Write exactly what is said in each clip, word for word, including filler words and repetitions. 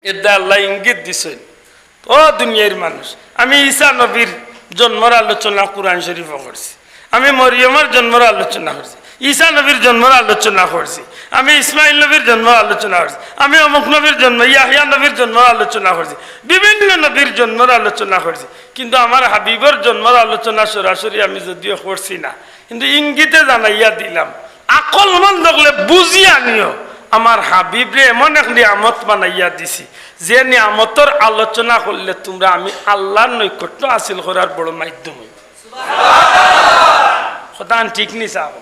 এরদায় আল্লায় ইঙ্গিত দিছইন, ও দুনিয়ার মানুষ, আমি ঈসা নবীর জন্মর আলোচনা কুরআন শরীফো করছি, আমি মরিয়মর জন্মর আলোচনা করছি, ঈসা নবীর জন্মর আলোচনা করছি, আমি ইসমাইল নবীর জন্মর আলোচনা করছি, আমি অমুক নবীর জন্ম, ইয়াহিয়া নবীর জন্মর আলোচনা করছি, বিভিন্ন নবীর জন্মর আলোচনা করছি, কিন্তু আমার হাবিবর জন্মর আলোচনা সরাসরি আমি যদিও করছি না, কিন্তু ইঙ্গিতে জানাইয়া দিলাম। আকলমন্দ অকলে বুঝিয়া নিও, আমার হাবিবরে এমন এক নিয়ামত বানাইয়া দিছি, যে নিয়ামতর আলোচনা করলে তুমরা আমি আল্লার নৈকট্য হাসিল করার বড় মাধ্যম অইবো। কথাখান ঠিক নি সাব?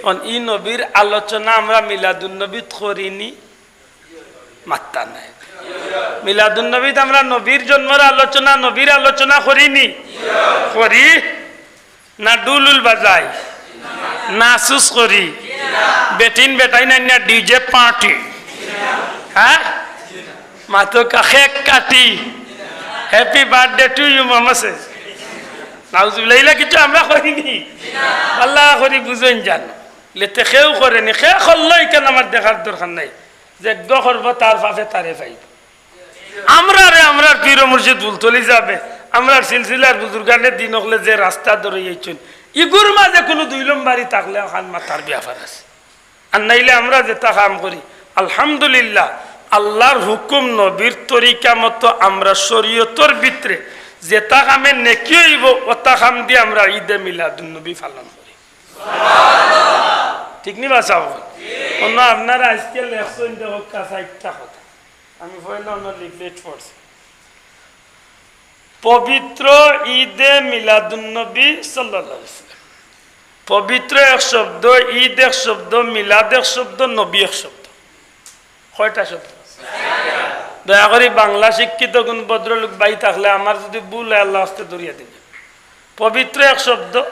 অখন ই নবীর আলোচনা আমরা মিলাদুন নবীত করি নি? মাত্তা নাই। মিলাদুন নবীত আমরা নবীর জন্মর আলোচনা, নবীর আলোচনা করি নি? করি। না ডুলুল বাজাই, না সুস করি, বেটিন বেটাইন আইনা ডিজে পার্টি, হ্যাঁ, মাতো কা-, কেক কাটি, হ্যাপি বার্থডে টু ইউ মামা সে। নাউজুবিল্লাহ, ইলা কিছু আমরা করি নি? আল্লাহ করি বুঝইন জানো। লেতে কেউ করে নি, কে করলো ইখান আমার দেখার দরকার নাই। যে গ করবো তার পাপে তারে পাইবো। আমরারে আমরার পীর ও মুর্শিদ ফুলতলি সাবে, আমরার সিলসিলার বুজুর্গানে দিন অকলে যে রাস্তা ধরি আইছইন, ইগুর মাঝে কুনু দুই লম্বারি থাকলে অখান মাতার ব্যাপার আছে। আর নাইলে আমরা যেতা কাম করি, আলহামদুলিল্লাহ, আল্লার হুকুম নবীর তরিকা মতো আমরা শরীয়তর ভিতরে যেতা কামে নেকি অইবো, অতা কাম দি আমরা ঈদে মিলাদুন নবী পালন করি। ঠিক নি বা সাব? অন্য আপনারা আইজকে লেখছইন দেখউক্কা চাইরটা কথা। আমি পয়লা অন্য লিফলেট পড়ছি। পবিত্র ঈদে মিলাদুন নবী সাল্লাল্লাহু আলাইহি ওয়াসাল্লাম। পবিত্র এক শব্দ, ঈদ এক শব্দ, মিলাদ এক শব্দ, নবী এক শব্দ। কয়টা শব্দ? দয়া করি বাংলা শিক্ষিত কুন ভদ্রলোক ভাই থাকলে আমার যুদি ভুল অয় আল্লার ওয়াস্তে ধরিয়া দিবা। পবিত্র এক শব্দ,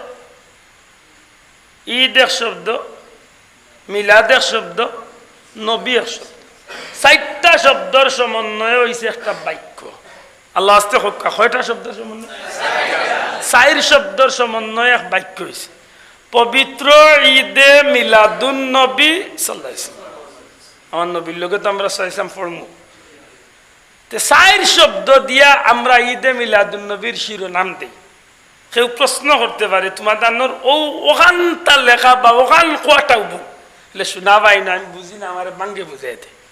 ঈদ এক শব্দ, মিলাদ এক শব্দ, নবী এক শব্দ। চাইরটা শব্দর সমন্বয়ে অইছে একটা বাক্য। আল্লার ওয়াস্তে কউক্কা, কয়টা শব্দর সমন্বয়? চাইর শব্দর সমন্বয়ে এক বাক্য অইছে পবিত্র ঈদে মিলাদুন নবী সাল্লাল্লাহু আলাইহি ওয়াসাল্লাম। আমার নবীর লগে তো আমরা সালাম পড়মু। তে চাইর শব্দ দিয়া আমরা ঈদে মিলাদুন নবীর শিরোনাম দেই। কেউ প্রশ্ন করতে পারে, "তুমার দানোর অউ অখানতা লেখা বা অখান কুয়াটা অইবো?" বলে, "শুনা ভাই না, আমি বুঝি না, আমারে বাঙ্গে বুঝাই দে।"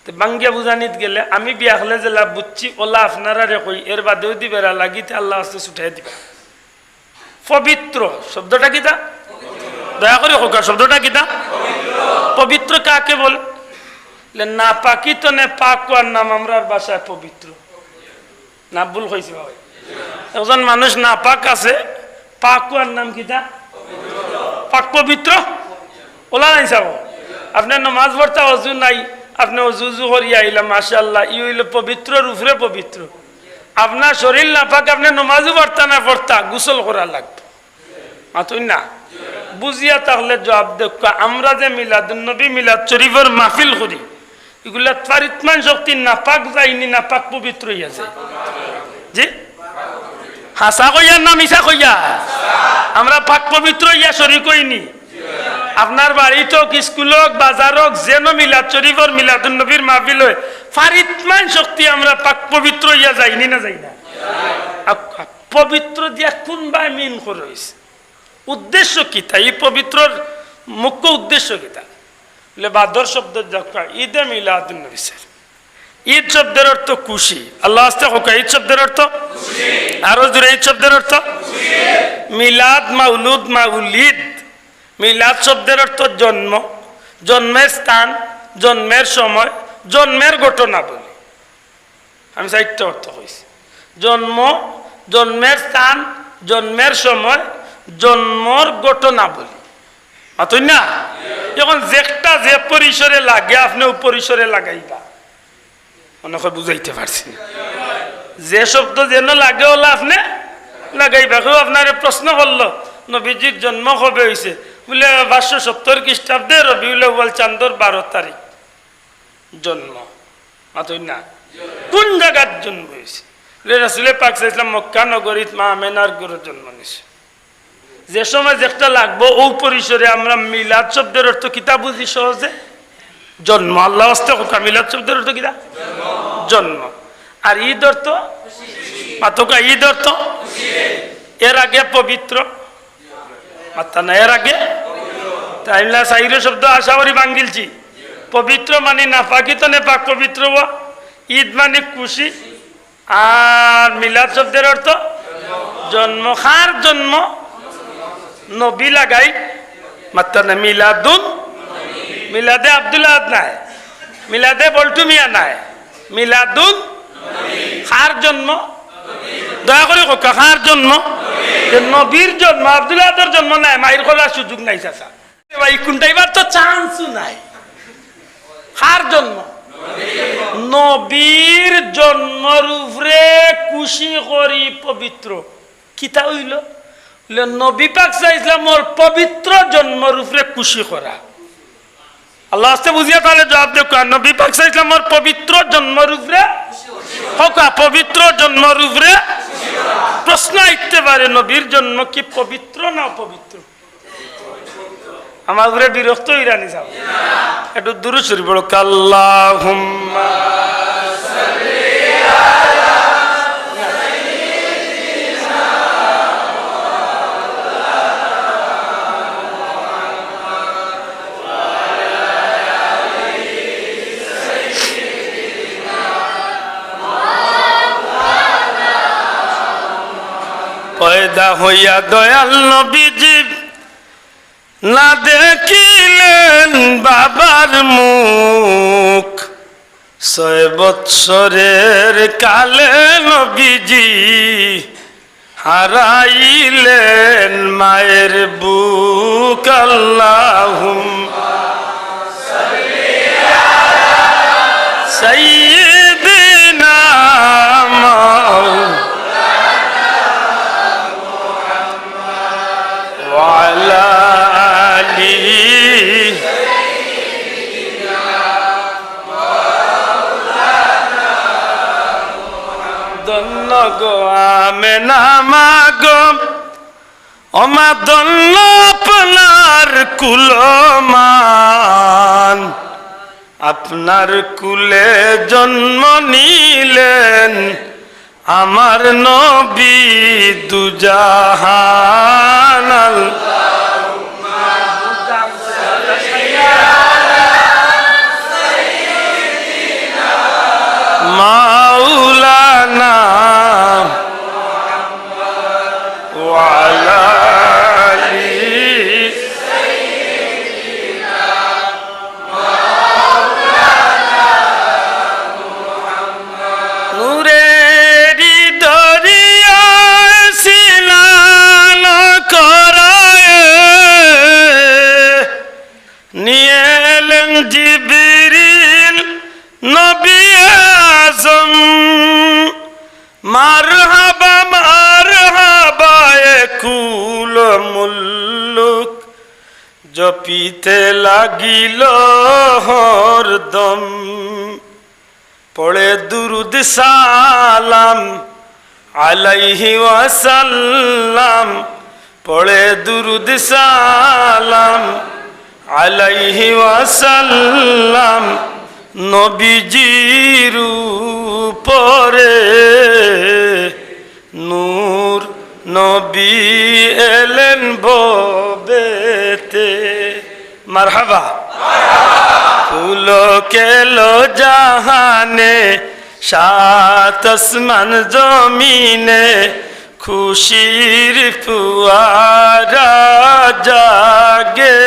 তে বাঙ্গিয়া বুঝানিত গেলে আমি বিয়াখলে যেলা বুঝছি, অলা আপনারারে কই, এর বাদেও দি বেড়া লাগিতে আল্লার ওয়াস্তে ছুটাই দিবা। পবিত্র শব্দটা কিতা? দয়া করি কউক্কা, শব্দটা কিতা? পবিত্র কাকে বলে? বলে, নাপাকি তনে পাক অওয়ার নাম আমরার ভাষায় পবিত্র। না ভুল কইছি ভাই? একজন মানুষ নাপাক আছে, পাক অওয়ার নাম কিতা? পাক পবিত্র। অলা নায় সাব? আপনে নমাজ পড়তা অজু নাই, আপনে অজু উজু করিয়া আইলা, মাশাআল্লাহ, ই অইলো পবিত্রর উপরে পবিত্র। আপনার শরীর নাপাক, আপনে নমাজও পড়তা না পড়তা, গোসল করা লাগতো। মাতইন না? বুঝিয়া থাকলে জুয়াব দেউক্কা। আমরা যে মিলাদুন নবী, মিলাদ শরীফর মাহফিল করি, ইগুলাত ফারিতমান শক্তি নাপাক যায়নি, নাপাক পবিত্র অইয়া যায়। জি? হাছা কইয়ার না মিছা কইয়ার? আমরা পাক পবিত্র অইয়া শরিক অইনি। আপনার বাড়িত অউক, ইস্কুল অউক, বাজার অউক, যেনো মিলাদ শরীফর, মিলাদুন নবীর মাহফিল অয়, ফারিতমান শক্তি আমরা পাক পবিত্র অইয়া যাইনি না যাই না? আ-, আ-, পবিত্র দিয়া কুনবায় মিন করা অইছে? উদ্দেশ্য কিতা? ই পবিত্রর মুখ্য উদ্দেশ্য কিতা? বলে, বাদর শব্দ যাউক্কা, ঈদে মিলাদুন নবী সাহেব। ঈদ শব্দের অর্থ খুশি। আল্লার ওয়াস্তে কউক্কা, ঈদ শব্দের অর্থ? আরো জোরে, ঈদ শব্দের অর্থ? মিলাদ, মাউলুদ, মাউলিদ। মিলাদ শব্দের অর্থ জন্ম, জন্মের স্থান, জন্মের সময়, জন্মের ঘটনাবলী। আমি চাইরটা অর্থ কইছি। জন্ম, জন্মের স্থান, জন্মের সময়, জন্মর ঘটনাবলী। মাতইন না? অখন যেকটা যে পরিসরে লাগে, আপনে অউ পরিসরে লাগাইবা। মনে অয় বুঝাইতে পারছি না। যে শব্দ যেনো লাগে, অলা আপনে লাগাইবা। কেউ আপনারে প্রশ্ন করলো, "নবীজির জন্ম কবে অইছে?" বলে, "পাঁচশো সত্তর খ্রিস্টাব্দে রবিউল আউয়াল চান্দর বারো তারিখ।" জন্ম। মাতইন না? কুন জাগাত জন্ম অইছে? বলে, "রাসুলে পাক সাল্লাল্লাহু আলাইহি ওয়াসাল্লাম মক্কা নগরীত মা আমেনার ঘরো জন্ম নিছে।" যে সময় যেকটা লাগবো, অউ পরিসরে আমরা মিলাদ শব্দের অর্থ কিতা বুঝি সহজে? জন্ম। আল্লাহ ওয়াস্তে কউক্কা, মিলাদ শব্দর অর্থ কিতা? জন্ম। আর ঈদ অর্থ? মাতউক্কা, ঈদ অর্থ? এর আগে পবিত্র। মাত্তা না, এর আগে? তাইলে চাইরো শব্দ আশা করি ভাঙ্গিলছি। পবিত্র মানি নাপাকিত্ত নেপাক পবিত্র অওয়া, ঈদ মানি খুশি, আর মিলাদ শব্দর অর্থ জন্ম। কার জন্ম? নবী লাগাই। মাত্তা না, মিলাদুন, মিলাদে আব্দুল আহাদ নায়, মিলাদে বল্টু মিয়া নায়, মিলাদুন। কার জন্ম? দয়া করি কউক্কা, কার জন্ম? যে নবীর জন্ম, আব্দুল আহাদর জন্ম নায়, মাইর করার সুযোগ নাই চাচা। ভাই, কুনটা এবার তো চান্সও নাই। কার জন্ম? নবীর জন্মর উপরে খুশি করি পবিত্র। কিতা অইলো? অইলো নবী পাক সাল্লাল্লাহু আলাইহি ওয়াসাল্লামর পবিত্র জন্মর উপরে খুশি করা। আল্লাহ ওয়াস্তে বুঝিয়া তাইলে জবাব দেউক্কা, নবী পাক সাল্লাল্লাহু আলাইহি ওয়াসাল্লামর পবিত্র জন্মর উপরে, কউক্কা, পবিত্র জন্মর উপরে। প্রশ্ন আইতে পারে, নবীর জন্ম কি পবিত্র না অপবিত্র? আমার উপরে বিরক্ত অইরা নি যাও। একটু দুরূদ শরীফ পড়ো, আল্লাহুম্মা। পয়দা হইয়া দয়াল নবীজি না দেখিলেন বাবার মুখ। ছয় বৎসরের কালে নবীজি হারাইলেন মায়ের বুক। আল্লাহুম্মা সাইয়্যিদিনা মাওলানা ওয়া আলা আলি। ধন্য গো আমেনা মা গো, ও মা ধন্য আপনার কুলমান। আপনার কুলে জন্ম নিলেন আমার নবী দুজাহান। মাওলানা ওয়া আলা আলি। নূরেরি দরিয়ায় সিনান করায় নিয়ে এলেন জিবরিল নবী আজম। মারহাবা, মারহাবা, এ কুল মুল্লুক জপিতে লাগিল হরদম। পড়ে দুরুদ সালাম আলাইহি ওয়াসাল্লাম, পড়ে দুরুদ সালাম আলাইহি ওয়াসাল্লাম, নবীজির উপরে নূর নবী এলেন ভবেতে। মারহাবা। পুলক এলো জাহানে, সাত আসমান জমিনে, খুশির ফুয়ারা জাগে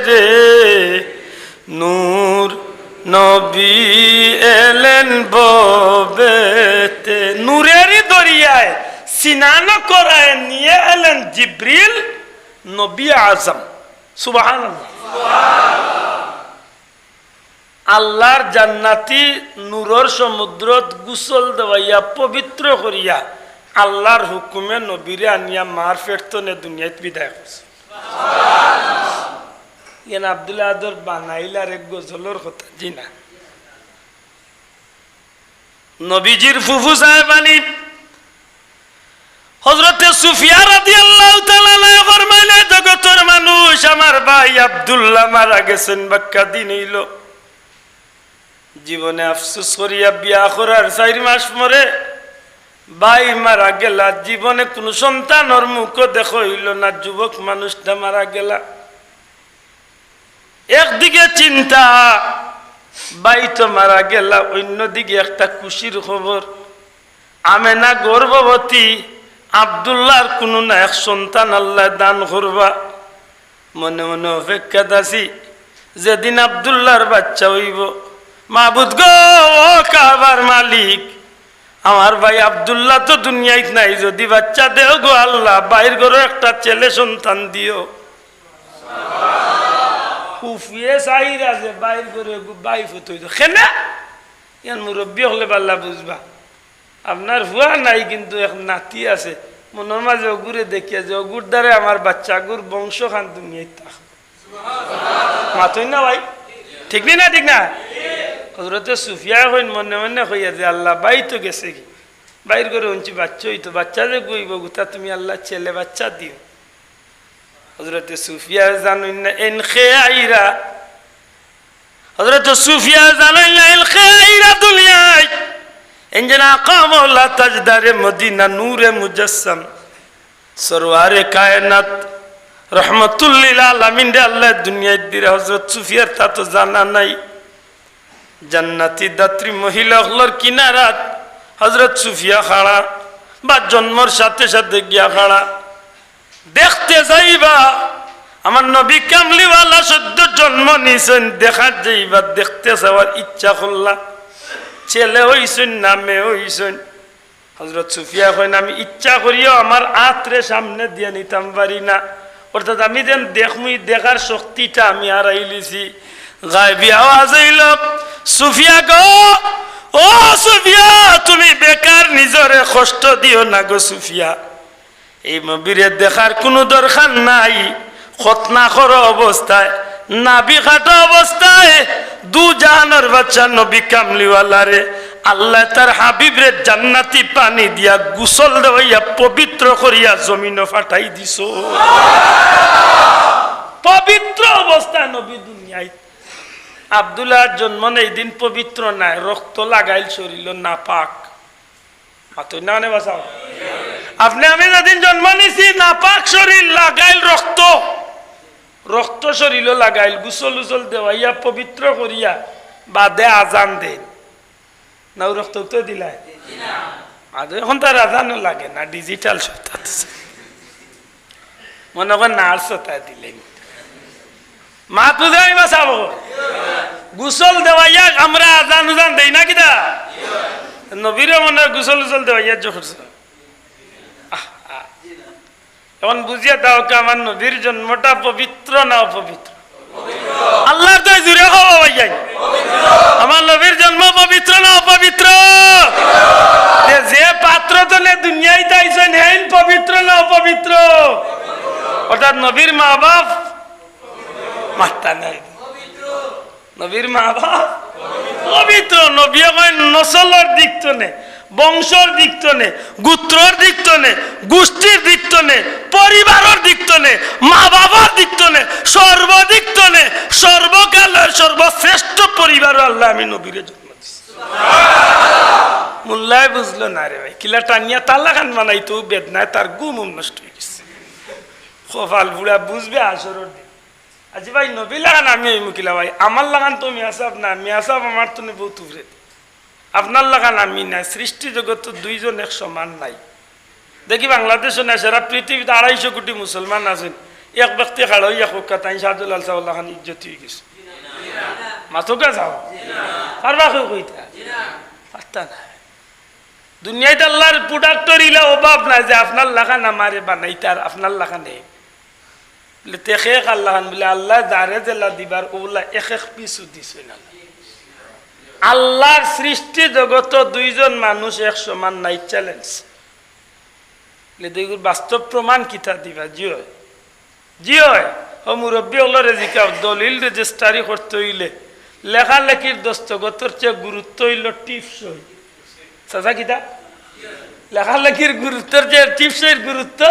রে। নূর নবী এলেন ভবেতে। নূরেরি দরিয়ায় সিনান করায় নিয়ে এলেন জিবরিল নবী আজম। সুবহানাল্লাহ। আল্লাহর জান্নাতি নূরর সমুদ্রত গোসল দেওয়াইয়া পবিত্র করিয়া আল্লাহর হুকুমে নবীরে আনিয়া মার পেট তনে দুনিয়াত বিদায় করছে। ইয়ান আব্দুল আহাদর বানাইল আর এক গজলর কথা, জি না। নবীজির ফুফু সাহেবানি হযরতে সুফিয়া রাদিয়াল্লাহু তাআলা আনহা ফরমাইলে, জগতর মানুষ, আমার ভাই আব্দুল্লাহ মারা গেছেন, বাক্কা দিন অইলো। জীবনে আফসোস করিয়া বিয়া করার চাইর মাস পরে ভাই মারা গেলা, জীবনে কুনু সন্তানর মুখও দেখা অইলো না, যুবক মানুষটা মারা গেলা। একদিকে চিন্তা, ভাই তো মারা গেলা, অইন্যদিকে একটা খুশির খবর, আমেনা গর্ভবতী, আব্দুল্লাহর কুনু না এক সন্তান আল্লায় দান করবা। মনে মনে অপেক্ষাত আছি, যেদিন আব্দুল্লাহর বাচ্চা অইবো। মাবুদ গো, ও কাবার মালিক, আমার ভাই আব্দুল্লাহ তো দুনিয়াত নাই, যদি বাচ্চা দেও গো আল্লাহ, ভাইর ঘরো একটা ছেলে সন্তান দিও। ফুফিয়ে চাইরা যে ভাইর ঘরো এগু ভাই ফুত অইতো। কেনে? ইয়ান মুরব্বি অকলে ভালা বুঝবা। আপনার ফুয়া নাই, কিন্তু এক নাতি আছে। মনর মাঝে অগুরে দেখিয়া যে অগুর দ্বারে আমার বাচ্চাগুর বংশখান দুনিয়াত থাকবো। মাতইন না ভাই? ঠিক নি না? ঠিক না? হজরতে সুফিয়ায় কইন, মনে মনে কইয়া যে, "আল্লাহ, ভাই তো গেছেগি, ভাইর ঘরো অইনছি বাচ্চা অইতো, বাচ্চা যেগু অইবো গুতা তুমি আল্লাহ ছেলে বাচ্চা দিও।" হজরতে সুফিয়ায় জানইন না, এইন কে আইরা। হজরতে সুফিয়ায় জানইন না, এইন কে আইরা দুনিয়াত। এইন যেন আকা মওলা তাজদারে মদিনা নূরে মুজাসসাম সরওয়ারে কায়নাত রহমতুল্লিল আলামিনরে আল্লায় দুনিয়াত দিরা। হজরত সুফিয়ার তা তো জানা নাই। জান্নাতি দাত্রী মহিলা অকলর কিনারাত হজরত সুফিয়া খাড়া, বা জন্মর সাথে সাথে গিয়া খাড়া। দেখতে যাইবা, আমার নবী কামলিওয়ালা সদ্য জন্ম নিছইন, দেখাত যাইবা, দেখতে যাওয়ার ইচ্ছা করলা, ছেলে অইছইন না মেয়ে অইছইন। হজরত সুফিয়া কইন, "আমি ইচ্ছা করিও আমার আতরে সামনে দিয়া নিতাম পারি না, অর্থাৎ আমি যেন দেখমু, ই দেখার শক্তিটা আমি হারাইলিছি।" গায়বি আওয়াজ অইলো, "সুফিয়া গো, ও সুফিয়া, তুমি বেকার নিজরে কষ্ট দিও না গো সুফিয়া।" এই নবীরে দেখার কুনু দরকার নাই। খতনা করা অবস্থায়, নাভি কাটা অবস্থায়, দু জাহানর বাদশা নবী কামলিওয়ালারে আল্লায় তার হাবিবরে জান্নাতি পানি দিয়া গোসল দেওয়াইয়া পবিত্র করিয়া জমিনো পাঠাই দিছো। পবিত্র অবস্থায় নবী দুনিয়াত। আব্দুল্লাহর জন্ম নেই দিন পবিত্র নায়, রক্ত লাগাইল শরীলো নাপাক। মাতইন না কেনে বা ছাব? আপনে আমি যেদিন জন্ম নিছি, নাপাক শরীর লাগাইল রক্ত, রক্ত শরীলো লাগাইল, গোসল উসল দেওয়াইয়া পবিত্র করিয়া বাদে আজান দেইন। না, অউ রক্ত তো দিলায়। আর এখন তো আর আজানও লাগে না, digital সব তাতে। মনে কর নার্স তাই দিলেন। মাত বুঝাই বা ছাব? গোসল দেওয়াইয়া আমরা আজান উজান দেই না কিতা? নবীরে মনে হয় গোসল উসল দেওয়াইয়া জোর করছে। আহ, আহ। এখন বুঝিয়া দাও কি আমার নবীর জন্মটা পবিত্র না অপবিত্র? আল্লাহর দোহাই জুরে কও ভাইয়াইন। আমার নবীর জন্ম পবিত্র না অপবিত্র? যে, যে পাত্র তনে দুনিয়াইত আইছইন, হেইন পবিত্র না অপবিত্র? অর্থাৎ নবীর মা বাপ মাত্তা নাই। নবীর মা বাপ পবিত্র। নবীয়ে কইন নসলর দিক তনে, বংশর দিক তনে, গোত্রর দিক তনে, গোষ্ঠীর দিক তনে, পরিবারর দিক তনে, মা বাবার দিক তনে, সর্বদিক তনে, সর্বকালের সর্বশ্রেষ্ঠ পরিবারো আল্লায় আমি নবীরে জন্ম দিছি। মোল্লায় বুঝলো না রে ভাই, কিলা টানিয়া তালা খান বানাইতো বেদনায় তার ঘুম উম নষ্ট অই গেছে। কপাল পুড়া বুঝবে হাশরর দিন। আজি ভাই নবী লাখান আমি অইমু কিলা ভাই, আমার লাখান তো মিয়া সাব না, মিয়া সাব আমার তনে বউত উপরে। আপনার লাখান আমি না, সৃষ্টি জগতো দুইজন এক সমান নাই। দেখি বাংলাদেশো না, সারা পৃথিবীত আড়াইশো কোটি মুসলমান আছইন, এক ব্যক্তি খাড়া অইয়া কউক্কা তাইন শাহজালাল ছাবর লাখান ইজ্জতি অই গেছে। মাতউক্কা ছাব। পারবা কেউ কইতা? পারতা না। দুনিয়াইত আল্লাহর product-র ইলা অভাব নাই যে আপনার লাখান আমারে বানাইতা আর আপনার লাখান হে। বলে, "তে কে কার লাখান?" বলে, "আল্লায় যারে যেলা দিবার, অউলা এক এক piece-ও দিছইন না।" আল্লাহর সৃষ্টি জগতো দুইজন মানুষ এক সমান নাই, challenge। বলে, "দেখুন, বাস্তব প্রমাণ কিতা দিবা?" জি অয়। জি অয়, ও মুরব্বি অকলরে জিকাও, দলিল রেজিস্টারি করতে অইলে লেখালেখির দস্তখতর চেয়ে গুরুত্ব অইলো টিপসই। চাচা কিতা? লেখালেখির গুরুত্বর চেয়ে টিপসইর গুরুত্ব।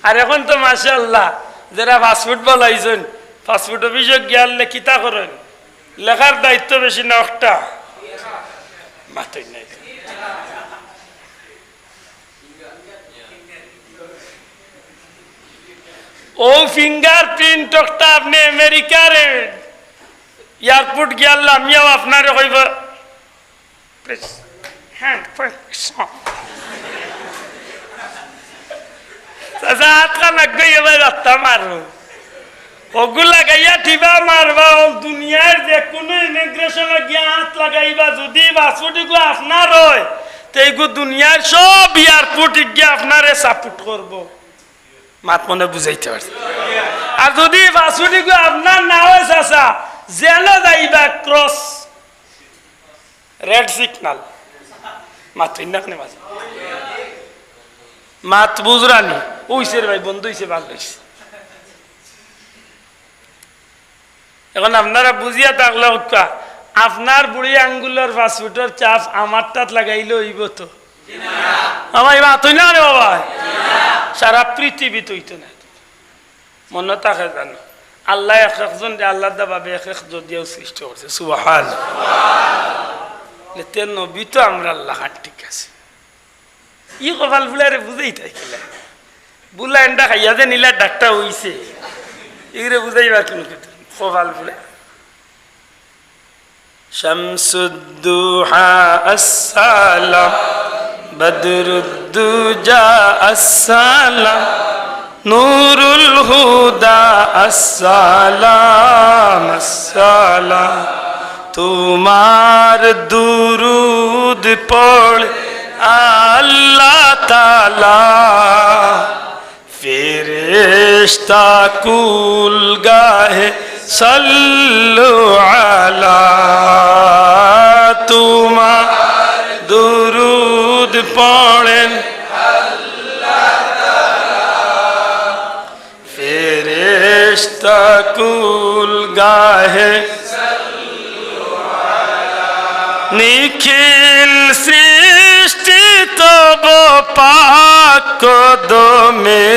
আর এখন তো মাশাআল্লাহ, যেরা passport বানাইছইন, passport অফিসো গিয়া লে কিতা করইন? লেখার দায়িত্ব বেশি না একটা? মাতইন না। ও ফিঙ্গারপ্রিন্ট একটা আপনে আমেরিকার এয়ারপোর্ট গিয়া লামিয়াও আপনারে কইবা, হ্যাঁ, চাচা, আতখান আগাইয়া ভাই রাস্তা মারো। অগু লাগাইয়া টিবা মারবা, অউ দুনিয়ার যেকুনু ইমিগ্রেশনো গিয়া আত লাগাইবা, যুদি পাসপোর্ট ইগু আপনার অয়, তে ইগু দুনিয়ার সব এয়ারপোর্ট গিয়া আপনারে সাপোর্ট করবো। মাত মনে বুঝাইতে পারছি? আর যুদি পাসপোর্ট ইগু আপনার না অয় চাচা, জেলো যাইবা, ক্রস, রেড সিগনাল। মাতইন না কেনে মাঝে? মাত বুঝরানি? অইছে রে ভাই, বন্ধ অইছে, ভালা অইছে। এখন আপনারা বুঝিয়া থাকলে উক্কা, আপনার বুড়ি আঙ্গুলর পাসপোর্টর ছাপ আমারটাত লাগাইলে অইবো তো? আমার এই মাতইন না রে বাবা, সারা পৃথিবীত অইতো না। মনো থাকে জানো, আল্লায় এক একজনরে আলাদা ভাবে এক এক জদিয়াও সৃষ্টি করছে। সুবহান। তে নবী তো আমরার লাখান, ঠিক আছে। ই কপাল ফুড়ারে বুঝাইতায় কিলা? বুলা এন্ডা খাইয়া যে নীলা ডাক্তার অইছে, ইগুরে বুঝাইবার কুনু ক্ষেত্রে কপাল ফুড়া। শামসুদ্দুহা আসসালাম, বদরুদ্দুজা আসসালাম, নুরুল হুদা আসসালাম, আসসালাম। তোমার দুরুদ পড়ে আল্লাহ তাআলা, ফেরেশতা কুল গাহে সাল্লু আলা। তোমার দুরুদ পড়েন ফেরেশতা কুল গাহে। নিখিল সৃষ্টি তব পাক কদমে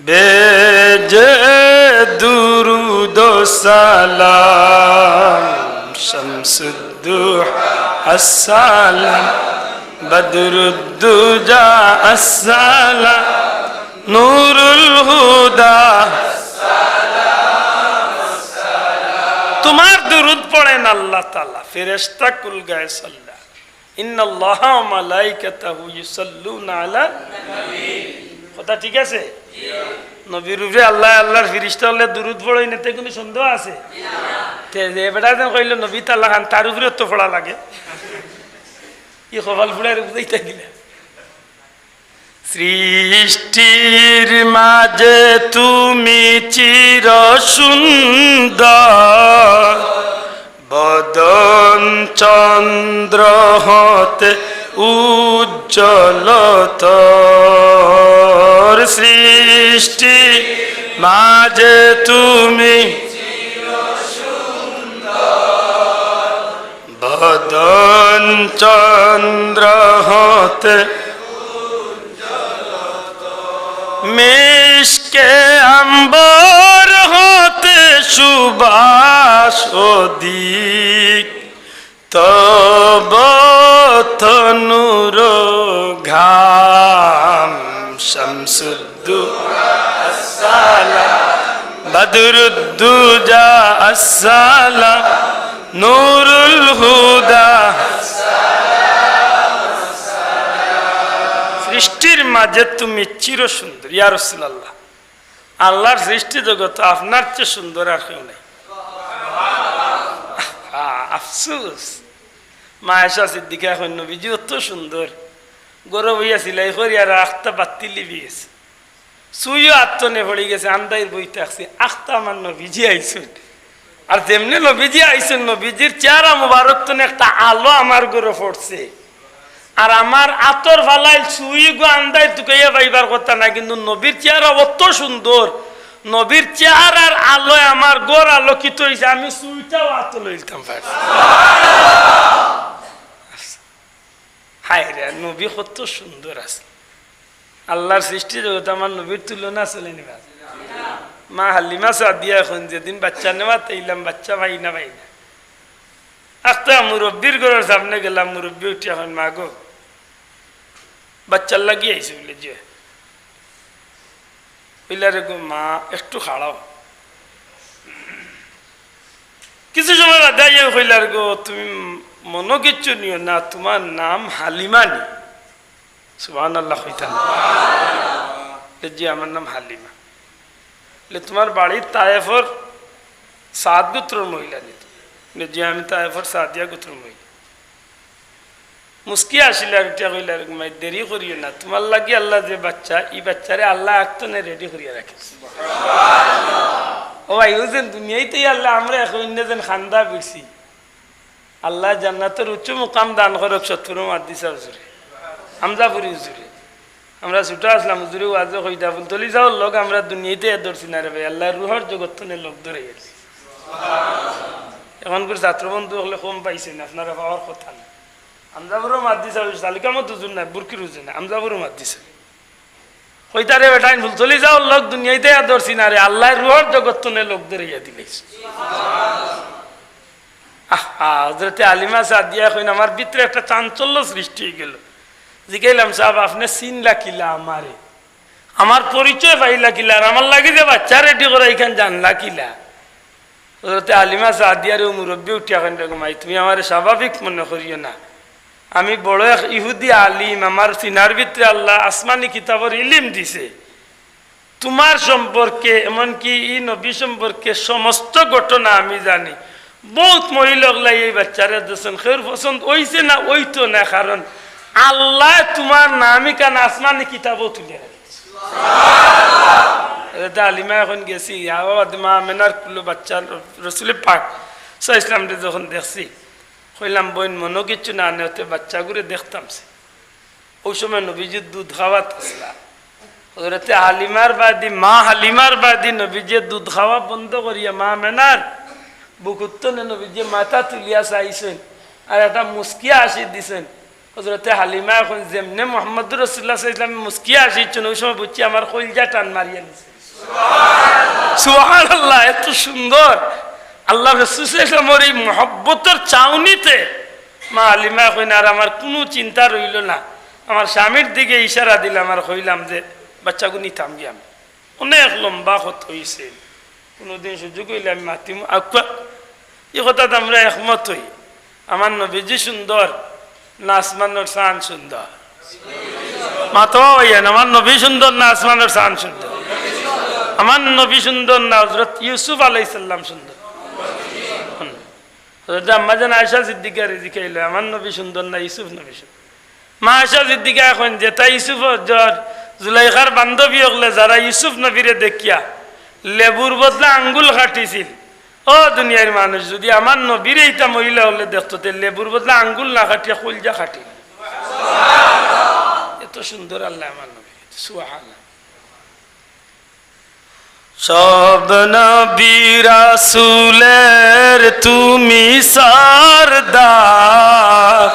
বেজে দুরুদ সালাম। শামসুদ্দুহা আসসালাম, বদরুদ্দুজা আসসালাম, নুরুল হুদা। তোমার দুরুদ পড়েন আল্লাহ তাআলা, ফেরেশতা কুল গাহে সাল্লা। ইন্নাল্লাহা ওয়া মালাইকাতাহু ইউসাল্লুনা আলান নবী। কথা ঠিক আছে? নবীর উপরে আল্লাহ, আল্লাহর ফিরিস্তা অকলে দুরুদ পড়ইন, এতে কুনু সন্দেহ আছে? তে যে বেটা যেন কইলো নবী তাআলা খান, তার উপরেও তো পড়া লাগে। ই কপাল ফুড়ারে বুঝাইতা কিলা? সৃষ্টির মাঝে তুমি চির সুন্দর, বদন চন্দ্র হতে উজ্জ্বলতর। সৃষ্টি মাঝে তুমি বদন চন্দ্র হতে মিশকে আম্বর হতে সুবাস অধিক, তব তনুর ঘাম। শামসুদ্দুহা আসসালাম, বদরুদ্দুজা আসসালাম, নুরুল হুদা। সৃষ্টির মাঝে তুমি চির সুন্দর, ইয়া রাসূলুল্লাহ। আল্লাহর সৃষ্টি জগত আপনার চেয়ে সুন্দর আর কেউ নাই। আ-, আফসোস, মা আয়েশা সিদ্দিকা কইন, নবীজি অত সুন্দর, ঘরো বইয়া সিলাই করি আর আখতা বাত্তি লিবি গেছে। সুইও আত্তনে পড়ি গেছে, আন্দাইর বই থাকছে, আখতা আমার নবীজি আইছইন। আর যেমনে নবীজি আইছইন, নবীজির চেহারা মুবারক তনে একটা আলো আমার ঘরো পড়ছে। আর আমার আতর ফালাইল সুইগু আন্দাইর তুকাইয়া পাইবার কথা না, কিন্তু নবীর চেহারা অত সুন্দর, নবীর চেহারার আলোয় আমার ঘর আলোকিত অইছে, আমি সুইটাও আতো লইতাম পারি। হায় রে, নবী কত সুন্দর আছে। আল্লাহর সৃষ্টি জগতে আমার নবীর তুলনা চলেনি বা? মা হালিমা সাদিয়া কইন, "যেদিন বাচ্চা নেওয়াত আইলাম, বাচ্চা পাই না, পাই না।" আখতা মুরব্বির ঘরর সামনে গেলাম, মুরব্বি উঠিয়া কইন, "মা গো, বাচ্চার লাগি আইছো?" বুলে, "জি।" কইলা, "রে গো মা, একটু খাড়াও।" কিছু সময় বাদে আইয়া কইলা, "রে গো, তুমি মনো কিচ্ছু নিও না, তুমার নাম হালিমা নি?" সুবহানাল্লাহ কইতা না? বুলে, "জি, আমার নাম হালিমা।" বুলে, "তুমার বাড়ির তায়েফর সাদ গোত্রর মহিলা নি?" বুলে, "জি, আমি তায়েফর সাদিয়া গোত্রর মহিলা।" মুস্কি আসিল আর উঠিয়া কইলা, "রে গো মাই, দেরি করিও না, তুমার লাগি আল্লায় যে বাচ্চা, ই বাচ্চারে আল্লায় আগতনে রেডি করিয়া রাখছে।" ও ভাই, ও যেন দুনিয়াইতে আল্লায় আমরা এখন অন্য যেন খান্দা বিরছি। আল্লায় জান্নাতর উচ্চ মুকাম দান করউক সৎপুরর মুহাদ্দিস হুজুরে, হামজাপুরি হুজুরে। আমরা ছুটা আছলাম, হুজুরে ওয়াজে কইতা, "ফুলতলি যাওর লগ আমরা দুনিয়াইতে আর ধরছি না রে ভাই, আল্লায় রুহর জগত তনে লগ ধরাইয়া দিছে।" অখন করি ছাত্র বন্ধু অকলে কম পাইছইন, আপনারা পাওয়ার কথা না। হামজাপুরর মুহাদ্দিস হুজুর, সালিকামত হুজুর নায়, বুরকির হুজুর নায়, হামজাপুরর মুহাদ্দিস হুজুর। কইতা, "রে বেটাইন, ফুলতলি যাওর লগ দুনিয়াইতে আর ধরছি না রে, আল্লায় রুহর জগত তনে লগ ধরাইয়া দিলাইছে।" আহা, হজরতে হালিমা সাদিয়া কইন, "আমার ভিতরে একটা চাঞ্চল্য সৃষ্টি অইগেলো।" জিগাইলাম, "সাব, আপনে চিনলা কিলা আমারে? আমার পরিচয় পাইলা কিলা? আর আমার লাগি যে বাচ্চা রেডি করা, ইখান জানলা কিলা?" হজরতে হালিমা সাদিয়ারে ও মুরব্বি উঠিয়া কইন, "রে গো মাই, তুমি আমারে স্বাভাবিক মনে করিও না। আমি বড় এক ইহুদি আলিম, আমার সিনার ভিতরে আল্লায় আসমানি কিতাবর ইলিম দিছে। তুমার সম্পর্কে, এমনকি ই নবী সম্পর্কে সমস্ত ঘটনা আমি জানি। বউত মহিলা অকলায় এই বাচ্চারে দেখছইন, কেউর পছন্দ অইছে না, অইতো না, কারণ আল্লায় তুমার নাম ইখান আসমানি কিতাবো তুলিয়া রাখছে।" হজরতে হালিমায় কইন, "গেছি, ইয়া বাবা, মা আমেনার কুলো বাচ্চা রসুলে পাক সাল্লাল্লাহু আলাইহি ওয়াসাল্লামরে যখন দেখছি, কইলাম, 'বইন, মনো কিচ্ছু না নেওতে বাচ্চাগুরে দেখতাম সে।'" অউ সময় নবীজির দুধ খাওয়াত আছলা। হজরতে হালিমার বাদি, মা হালিমার বাদি নবীজিয়ে দুধ খাওয়া বন্ধ করিয়া মা আমেনার বুকুর তনে নবীজিয়ে মাথা তুলিয়া চাইছইন, আর একটা মুস্কি হাসি দিছইন। হজরতে হালিমায় কইন, "যেমনে মুহাম্মদুর রাসূলুল্লাহ সাল্লাল্লাহু আলাইহি ওয়াসাল্লাম মুস্কি হাসি দিছইন, অউ সময় বুঝছি আমার কইলজা টান মারিয়া নিছে।" সুবহানাল্লাহ, এত সুন্দর আল্লার রসুল সাল্লাল্লাহু আলাইহি ওয়াসাল্লামর এই মহব্বতর চাউনিতে মা হালিমায় কইন, "আর আমার কুনু চিন্তা রইলো না, আমার স্বামীর দিকে ইশারা দিলাম আর কইলাম যে, 'বাচ্চাগু নিতাম গিয়া আমি।'" অনেক লম্বা কথা অইছে, কুনুদিন সুযোগ অইলে আমি মাতিমু। আউক্কা, ই কথাত আমরা একমত অই। আমার নবীজি সুন্দর না আসমানর চান সুন্দর? মাতো অইয়েন, আমার নবী সুন্দর না আসমানর চান সুন্দর? আমার নবী সুন্দর না হজরত ইউসুফ আলাইহিস সালাম সুন্দর? হজরত আম্মাজান আয়েশা সিদ্দিকারে জিকাইলা, "আমার নবী সুন্দর না ইউসুফ নবী সুন্দর?" মা আয়েশা সিদ্দিকায় কইন, "যেতা ইউসুফর জর, জুলাইখার বান্ধবী অকলে যারা ইউসুফ নবীরে দেখিয়া লেবুর বদলা আঙ্গুল কাটিছিল, ও দুনিয়ার মানুষ, যুদি আমার নবীরে ইতা মহিলা অকলে দেখতো, তে লেবুর বদলা আঙ্গুল না কাটিয়া কইলজা কাটিল।" এত সুন্দর আল্লায় আমার নবীরে। সুবহানাল্লাহ। সব নবী রাসূলের তুমি সরদার,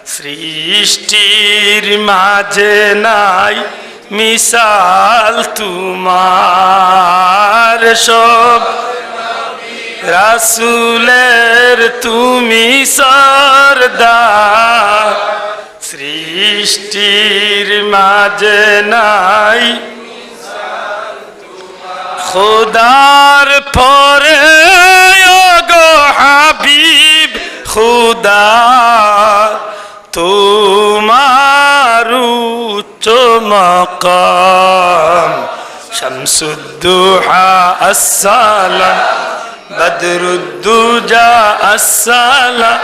সৃষ্টির মাঝে নাই মিসাল তোমার। সব রাসূলের তুমি সরদার, সৃষ্টির মাঝে নাই খোদার পরে, ও গো হাবিব খুদা, তোমার উচ্চ মাকাম। শামসুদ্দুহা আসসালাম, বদরুদ্দুজা আসসালাম,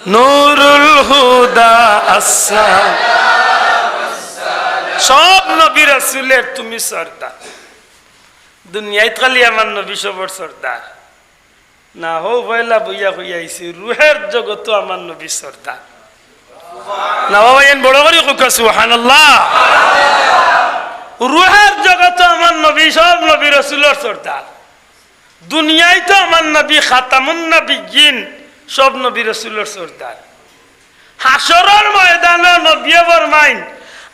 নুরুল হুদা আসসালাম। সব নবী রাসূলের তুমি সরদার। দুনিয়াত খালি আমার নবী সবর সরদার না, হউ পয়লা বইয়া কইয়া আইছি, রুহের জগতো আমার নবী সরদার। না বাবা, এন বড় করি কউক্কা সুবহানাল্লাহ। রুহের জগতো আমার নবী সব নবী রাসূলর সরদার। দুনিয়াইতো আমার নবী খাতামুন নবিয়্যিন, সব নবী রাসূলর সরদার। হাশরর ময়দানো নবিয়ে ফরমাইন,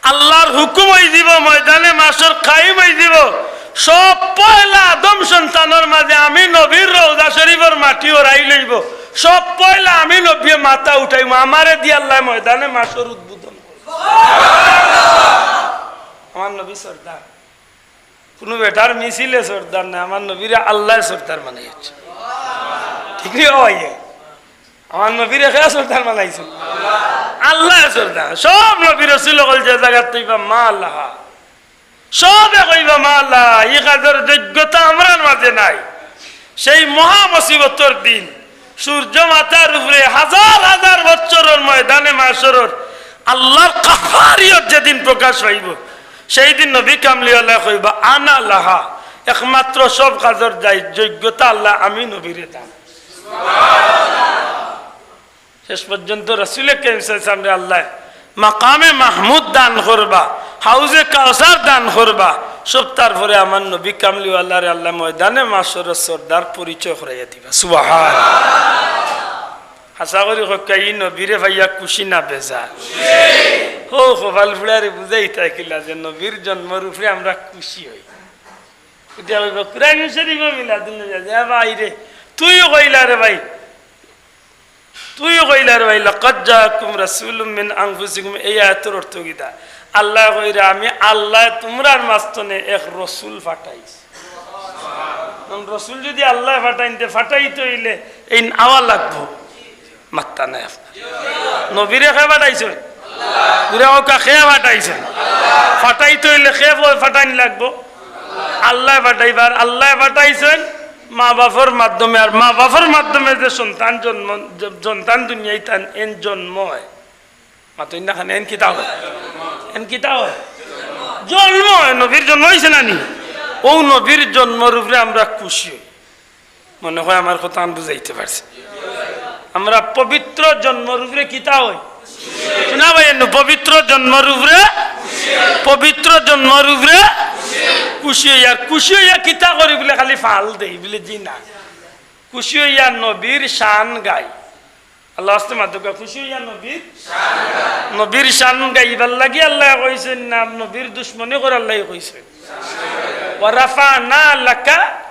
আল্লার হুকুম অইযিবো, ময়দানে মাশর কায়েম অইযিবো, সব পয়লা আদম সন্তানর মাঝে আমি নবীর রওজা শরীফর মাটি ওরাই লইব। সব পয়লা আমি নবীয়ে মাথা উঠাইমু, আমারে দি আল্লায় ময়দানে মাশর উদ্বোধন করব। আমার নবী সর্দার, কুনু বেটার মিছিলে সর্দার নায়, আমার নবীরে আল্লায় সর্দার বানাইছে। ঠিক নি ভাই? আমার নবীরে কে সর্দার বানাইছে? আল্লায় সর্দার। সব নবী রসুল অকল যে জাগাত তইবা মা আল্লাহ, সবে কইবা, "মা আল্লাহ, ই কাজর যোগ্যতা আমরার মাঝে নাই।" সেই মহা মুসিবতর দিন, সূর্য মাথার উপরে হাজার হাজার বছরর ময়দানে মাশরর আল্লাহর কাহারিয়ত যেদিন প্রকাশ পাইব, সেই দিন নবী কামলিওয়ালা কইবা, "আনা লাহা, একমাত্র সব কাজর যাই যোগ্যতা আল্লাহ আমি নবীরে দান।" শেষ পর্যন্ত রসুল করিম সাল্লাল্লাহু আলাইহি ওয়াসাল্লামরে আল্লাহ মাকামে মাহমুদ দান করবা, হাউজে কাউসার দান করবা। সব তার পরে আমার নবী কামলিওয়ালারে আল্লাহ ময়দানে মাশরর সর্দার পরিচয় করাইয়া দিবা। সুবহান। আশা করি হক্কা ই নবীরে পাইয়া খুশি না বেজার? হো, কপাল ফুড়ারে বুঝাইতা কিলা যে নবীর জন্মর উপরে আমরা খুশি হই। এটা হইব কোরআন শরীফ মিলাদুন নবী। এ ভাই রে, তুইও কইলা রে ভাই, তুইও কইলা রে ভাই, "লাকাদ জাআকুম রাসূলুম মিন আনফুসিকুম", এই আয়াতর অর্থ কিতা? আল্লায় কইরা, "আমি আল্লায় তুমরার মাঝখানে এক রসুল পাঠাইছি।" এখন রসুল যদি আল্লায় পাঠাইন, তে পাঠাইতে অইলে এইন আওয়া লাগবো। মাত্তা নাই আপনার। নবীরে কে পাঠাইছইন? জুরে কউক্কা, কে পাঠাইছইন? পাঠাইতে অইলে কে প-, পাঠাইন লাগবো? আল্লায় পাঠাইবা। আর আল্লায় পাঠাইছইন মা বাপর মাধ্যমে, আর মা বাপর মাধ্যমে যে সন্তান জন্ম, যে সন্তান দুনিয়াত আন, এন জন্ম অয়। মাতইন না কেনে, এন কিতা অয়? এন কিতা অয়? জন্ম অয়। নবীর জন্ম অইছে না নি? অউ নবীর জন্মর উপরে আমরা খুশি অই। মনে হয় আমার কথা আমি বুঝাইতে পারছি। আমরা পবিত্র জন্মর উপরে কিতা অই? শুনা ভাই, এনু পবিত্র জন্মর উপরে, পবিত্র জন্মর উপরে খুশি অই। আর খুশি অইয়া কিতা করি বুলে খালি ফাল দেই বুলে, জি না। খুশি অইয়া নবীর শান গাই। আল্লাহ আস্তে মাতুকা, খুশি অইয়া নবীর, নবীর শান গাইবার লাগি আল্লায় কইছইন না, নবীর দুশমনি করার লাগি কইছইন? ওয়া রাফা'না লাকা।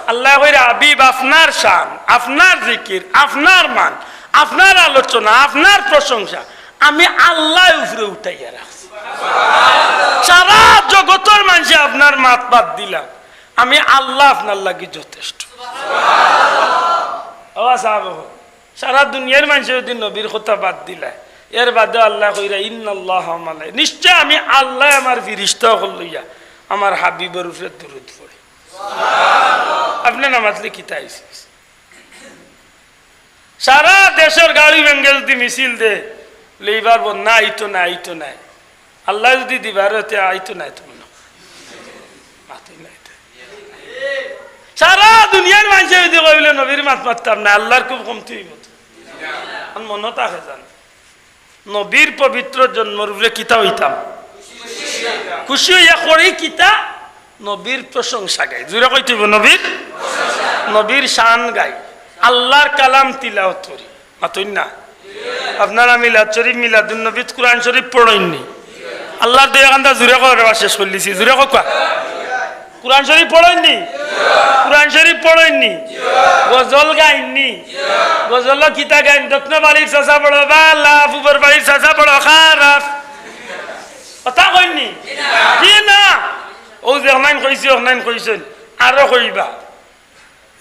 আল্লায় কইরা, "হাবিব, আপনার শান, আপনার জিকির, আপনার মান, আপনার আলোচনা, আপনার প্রশংসা আমি আল্লায় উপরে উঠাইয়া রাখছি। সারা জগতর মানষে আপনার মাত বাদ দিলাম, আমি আল্লাহ আপনার লাগি যথেষ্ট।" ও সাহাব, সারা দুনিয়ার মানষে যদি নবীর কথা বাদ দিলায়, এর বাদে আল্লায় কইরা, "ইন্নাল্লাহা মালাই-, নিশ্চয় আমি আল্লায় আমার ফিরিস্তা অকল লইয়া আমার হাবিবর উপরে দুরুদ পড়ি।" আপনে না মাতলে কিতা অইছে? সারা দেশর গাড়ি ভেঙ্গে যদি মিছিল দে, লেইবার বল না, আইতো না, আইতো না। আল্লায় যদি দিবার অইতে আইতো নায় তো মনো। মাতইন না ইতা। সারা দুনিয়ার মানষে যদি কইলে নবীর মাত মাততাম না, আল্লার খুব কমতি অইবো তো। আর মনো থাকে জান। নবীর পবিত্র জন্মর উপরে কিতা অইতাম? খুশি অইয়া করি কিতা? নবীর প্রশংসা গাই। জুরে কইতে অইবো নবীর, নবীর শান গাই। আল্লার কালাম তিলাওত করি। মাতইন না। আপনারা মিলাদ শরীফ, মিলাদুন নবীত কুরআন শরীফ পড়ইন নি? আল্লার দয়া খান্দা জুরে কওয়া শেষ করিলিছি, জুরে কউক্কা। কুরআন শরীফ পড়ইন নি? কুরআন শরীফ পড়ইন নি? গজল গাইন নি? গজল কিতা গাইন? দক্ষিণ বাড়ির চাচা বড় বালা, পূবর বাড়ির চাচা বড় খারাপ। কথা কইন নি? জি না। অউ যে অখনাইন কইছি, অখনাইন কইছইন, আরো কইবা।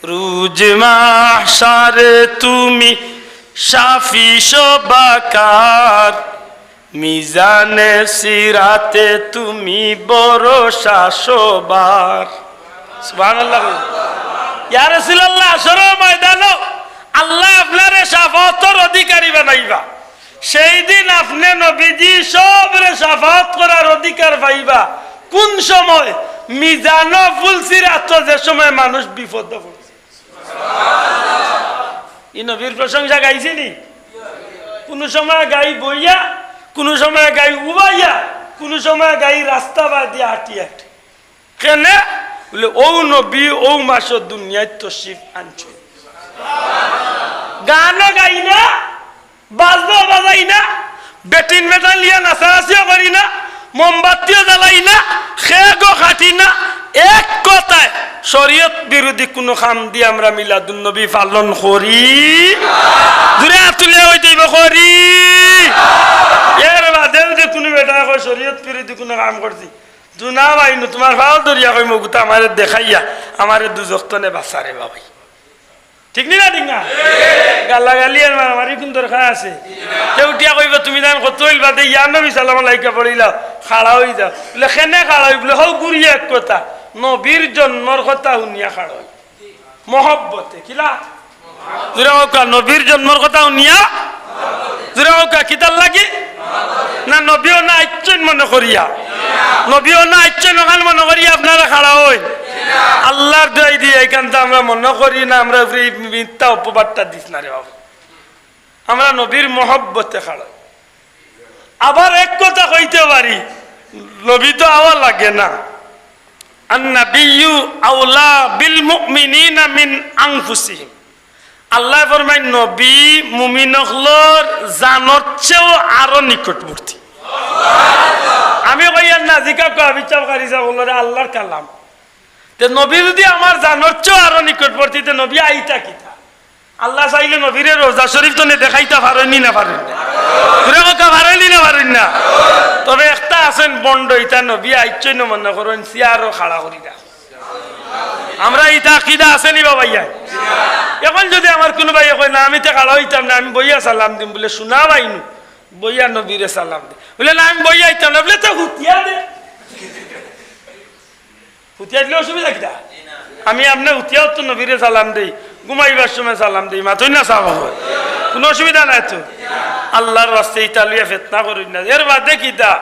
রোজ মাহশারে তুমি সাফি সবাকার, মিজানে সিরাতে তুমি ভরসা সবার। সুবহানাল্লাহ। ইয়া রাসূলুল্লাহ, হাশরর ময়দানো আল্লায় আপনারে শাফাআতর অধিকারী বানাইবা। সেই দিন আপনে নবীজি সবরে শাফাআত করার অধিকার পাইবা। কোন সময়? মিজানো পুলসিরাতো যে সময় মানুষ বিপদো পড়ছে। ই নবীর প্রশংসা গাইছি নি? কুনু সময় গাই বইয়া, কুনু সময় গাই উবাইয়া, কুনু সময় গাই রাস্তা বায় দিয়া আটি আটি। কেনে? বুলে, অউ নবী অউ মাসো দুনিয়াত তশরিফ আনছইন। গানও গাই না, বাজনাও বাজাই না, বেটিন বেটাইন লইয়া নাচানাচিও করি না, মোমবাতিও জ্বালাই না, কেকও কাটি না, এক কথায়, শরীয়ত বিরোধী কুনু কাম দি আমরা মিলাদুন নবী পালন করি? জুরে আত তুলিয়া কইতে অইবো, করি। এর বাদেও যে কুনু বেটায় কয় শরীয়ত বিরোধী কুনু কাম করছি, জুনা ভাই নু, তুমার পাও ধরিয়া কইমু গুতা আমারে দেখাইয়া, আমারে দুজখ তনে বাঁচারে বাবাই। ঠিক নি না, ঠিক না? গালাগালি আর মারামারি কুন দরকার আছে? তে উঠিয়া কইবো, "তুমি জানো কত অইল বাদে ইয়া নবী সালাম আলাইকা পড়িলাও, খাড়া অই যাও।" বলে, "কেনে খাড়া অই?" বলে, "হউ ঘুরিয়া এক কথা, নবীর জন্মর কথা হুনিয়া খাড়া অই।" মহব্বতে, কিলা? জুরে কউক্কা, নবীর জন্মর কথা হুনিয়া। জুরে কউক্কা, কিতার লাগি? না, নবীও না আইচ্ছইন মনে করিয়া। নবীও না আইচ্ছইন অখান মনে করিয়া আপনারা খাড়া অইন। আল্লার দোয়াই দিয়া ইখানতা আমরা মনে করি না, আমরার উপরে ই মিথ্যা অপবাদটা দিস না রে বাবা। আমরা নবীর মহব্বতে খাড়া অই। আবার এক কথা কইতে পারি, নবী তো আওয়া লাগে না। আন নাবিয়্যু আওলা বিল মুমিনিনা মিন আনফুসিহিম। আল্লায় ফরমাইন, নবী মুমিন অকলর জানর চেয়েও আরো নিকটবর্তী। আমি কইয়ার না, জিকাউক্কা, বিচার করি যা বলরে আল্লার কালাম। তে নবী যুদি আমার জানর চেয়েও আরো নিকটবর্তী, তে নবী আইতা কিতা? আল্লা চাইলে নবীরে রওজা শরীফ তনে দেখাইতা পারইন নি না পারইন না? জুরে কউক্কা, পারইন নি না পারইন না? তবে একটা আছইন ভন্ড, ইতা নবী আইচ্ছইন মনে করইন, চেয়ারো খাড়া করি রাখো। আমরা ইতা আকিদা আছে নি বাবাইয়া? অখন যুদি আমার কুনু ভাইয়ে কয়, "না, আমি তে খাড়া অইতাম না, আমি বইয়া সালাম দিমু," বলে, "হুনা ভাই নু, বইয়া নবীরে সালাম দে।" বলে, "না, আমি বইয়া আইতাম না," বলে, "তে হুতিয়া দে।" হুতিয়া দিলে অসুবিধা কিতা? আমি আপনে হুতিয়াও তো নবীরে সালাম দেই, ঘুমাইবার সময় সালাম দেই, মাতইন না সাব অকল। কুনু অসুবিধা নাই তো। আল্লার ওয়াস্তে ইতা লইয়া ফিতনা করইন না। এর বাদে কিতা?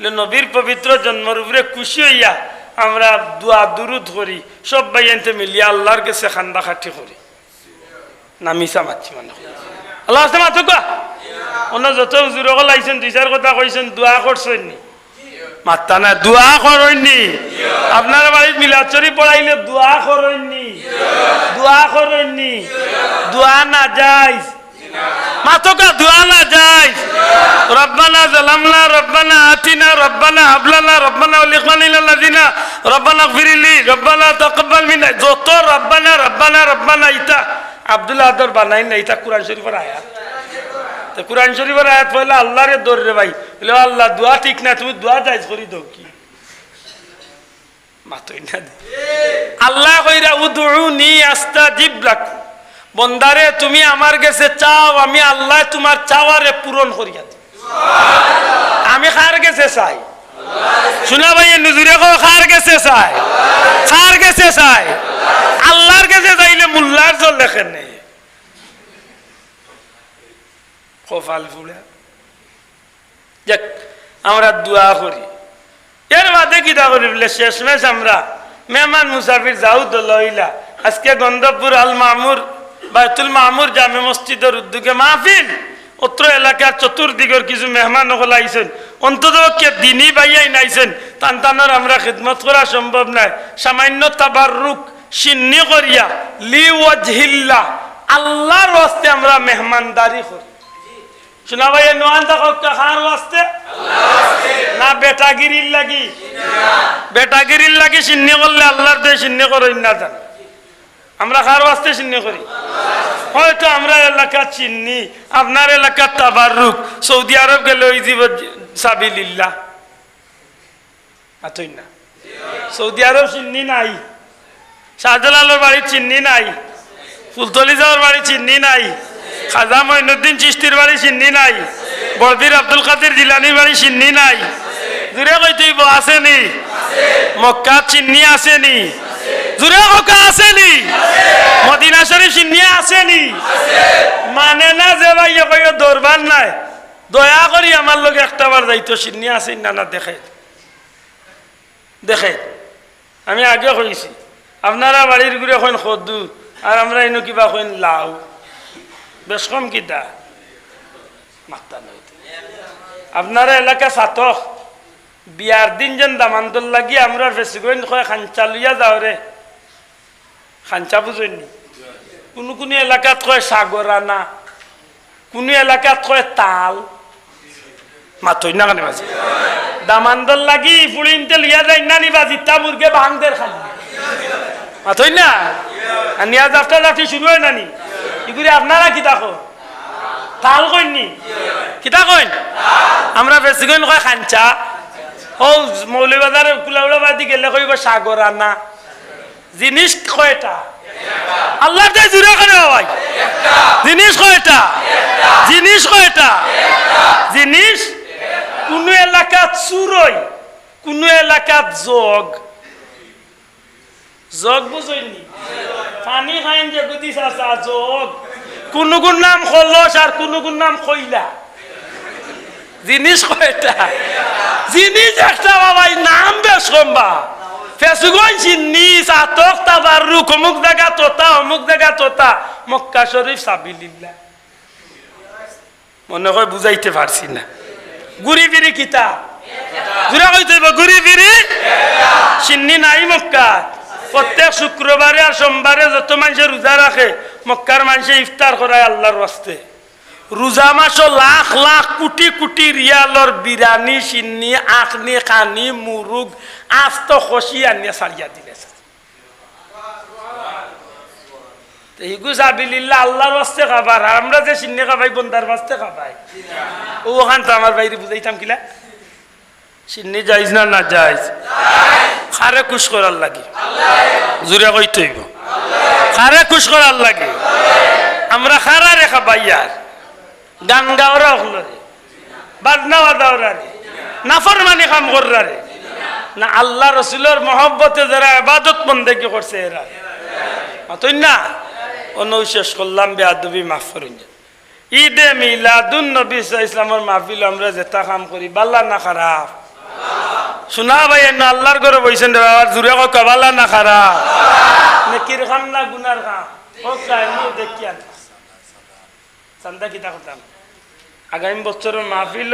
বলে নবীর পবিত্র জন্মর উপরে খুশি অইয়া আমরা দোয়া দুরুদ করি, সব ভাইয়াইন্তে মিলিয়া আল্লার গেছে কান্দা-কাটি করি। না মিছা মাতছি মনে করি। আল্লার ওয়াস্তে মাতউক্কা। অন্য যত হুজুর অকল আইছইন, দুই চাইর কথা কইছইন, দোয়া করছইন নি? মাতরা না, দোয়া করইন নি? আপনারার বাড়িত মিলাদ শরীফ পড়াইলে দোয়া করইন নি? দোয়া করইন নি? দোয়া নাজাইজ। মাতউক্কা, দোয়া নাজাইজ। রব্বানা যালামনা, রব্বানা আতিনা, রব্বানা হাবলানা, রব্বানা ওয়া লিইখওয়ানিনাল্লাযিনা, রব্বানা গফিরলি, রব্বানা তাকাব্বাল মিন্না, যত রব্বানা, রব্বানা, রব্বানা, ইতা আব্দুল আহাদর বানাইন না, ইতা কুরআন শরীফর আয়াত। তে কুরআন শরীফর আয়াত পড়লে আল্লারে ডররে ভাই। বলে, "ও আল্লা, দোয়া ঠিক না, তুমি দোয়া জায়েজ করি দেও কি?" মাতইন না। আল্লায় কইরা, "উদউনি আস্তাজিব লাকুম।" বন্দারে, তুমি আমার গেছে চাও, আমি আল্লায় তুমার চাওয়ারে পূরণ করিয়া দিমু। আমি কার গেছে চাই? হুনা ভাই, নু জুরে কও, কার গেছে চাই? কার গেছে চাই? আল্লার গেছে চাইলে মোল্লার জল দেখেন নে। কপাল ফুড়া। যাক, আমরা দোয়া করি। এর বাদে কিতা করি বলে, শেষমেশ আমরা মেহমান মুসাফির যাও দল অইলা। আজকে গন্ধবপুর আল মামুর, বায়তুল মামুর জামে মসজিদর উদ্যোগে মাহফিল। অত্র এলাকার চতুর্দিকর কিছু মেহমান অকল আইছইন, অন্তত পক্ষে দিনী ভাইয়াইন আইছইন, তান তানর আমরা খিদমত করা সম্ভব নায়। সামান্য তাবাররুক শিন্নি করিয়া, লি ওয়াজহিল্লাহ, আল্লার ওয়াস্তে আমরা মেহমানদারি করি। হুনা ভাই, এ নোয়ান তা কউক্কা, কার ওয়াস্তে? না বেটাগিরির লাগি? বেটাগিরির লাগি শিন্নি করলে আল্লার দোয়াই শিন্নি করইন না জান। আমরা কার ওয়াস্তে শিন্নি করি? হয়তো আমরার এলাকাত শিন্নি, আপনার এলাকাত তাবাররুক, সৌদি আরব গেলে অইযিবো সাবিলিল্লাহ। মাতইন না। সৌদি আরব শিন্নি নাই, শাহজালালর বাড়িত শিন্নি নাই, ফুলতলি যাওয়ার বাড়িত শিন্নি নাই, খাজা মঈনুদ্দিন চিশতির বাড়িত শিন্নি নাই, বড়পীর আব্দুল কাদির জিলানির বাড়িত শিন্নি নাই। জুরে কইতে অইবো, আছে নি? মক্কাত শিন্নি আছে নি? জুরে কউক্কা, আছে নি? মদিনা শরীফ শিন্নি আছে নি? মানে না যে ভাইয়ে কইও দরবার নাই, দয়া করি আমার লগে একটা বার যাইতো, শিন্নি আছে নি না, না দেখে। দেখে, আমি আগে কইছি, আপনারা বাড়ির ঘুরে কইন কদু, আর আমরা ইনো কিবা কইন লাউ। বেশ কম কিতা? মাতরা নায়। আপনারা এলাকা সাতক, বিয়ার দিন যেন দামান্দর লাগি আমরা ফেসিগঞ্জ কয় খাঞ্চা লইয়া যাওরে। খাঞ্চা বুঝইন নি? কুনু কুনু এলাকাত কয় সাগর আনা, কুনু এলাকাত কয় তাল। মাতইন না কেনে বাজে? দামান্দর লাগি ফুড়িন্তে লইয়া যাইন না নি বা জিত্তা মুরগে ভাঙদের খালি। মাতইন না? আর নিয়া জাফটা জাফটি শুরু অয় না নি? ইগুরে আপনারা কিতা কইন? তাল কইন নি? কিতা কইন? আমরা বেশি কইন কয় খাঞ্চা। ও মৌলভীবাজারে কুলাউড়া বাদি গেলে কইব সাগর আনা। জিনিস কয়টা? আল্লাহর দায় জুরে করে ভাই। জিনিস কয়টা? জিনিস কয়টা? জিনিস কুনু এলাকাত চুরই, কুনু এলাকাত জগ। জগ বুঝইন নি? পানি খাইন যে গুদি চাচা জগ। কুনুগুর নাম কলস আর কুনুগুর নাম কইলা। জিনিস কয়টা? জিনিস একটা বাবাই, নাম বেশ কম বা। ফেসুগঞ্জ চিন্নি, চাতক, তাবারুক, অমুক জাগা তোতা, অমুক জাগা তোতা, মক্কা শরীফ সাবিলিল্লাহ। মনে হয় বুঝাইতে পারছি না। ঘুরি ফিরি কিতা? জুরে কইতে অইব, ঘুরি ফিরি। চিন্নি নাই মক্কা। প্রত্যেক শুক্রবারে আর সোমবারে যত মানষে রোজা রাখে, মক্কার মানষে ইফতার করায় আল্লাহর ওয়াস্তে। রোজা মাসো লাখ লাখ কুটি কুটি রিয়ালর বিরানি, সিন্নি, আখনি, খানি, মুরুগ, আস্ত খসি আনিয়া ছাড়িয়া দিলে। তে হিগু সাবিলিল্লাহ আল্লাহর ওয়াস্তে খাবার, আর আমরা যে সিন্নি খাবাই বন্দার ওয়াস্তে খাবাই। ও ওখান তো আমার বাইরে বুঝাইতাম কিলা? সিন্নি জাইজ না নাজাইজ? কারে খুশ করার লাগি? জুরে কইতে অইব। কারে খুশ করার লাগি? আমরা কারারে খাবাইয়ার? গান গাওরা অকলরে, বাজনা বাজাওরারে, নাফরমানি কাম কররারে, না আল্লাহ রসুলর মহব্বতে যারা ইবাদত বন্দেগি করছে এরা? মাতইন না? অনউ শেষ করলাম, বেয়াদবি মাফ করইন। ঈদে মিলাদুন নবী সাল্লাল্লাহু আলাইহি ওয়াসাল্লামর মাহফিল আমরা যেতা কাম করি, বালা না খারাপ? শুনা ভাই, এনে আল্লাহর ঘরো বইছইন রে বাবা, জুরে কউক্কা, বালা না খারাপ? নেকির কাম না গুনার কাম? কউক্কা, এমনে দেখিয়ান। চান্দা কিতা করতাম? আগামী বছরর মাহফিল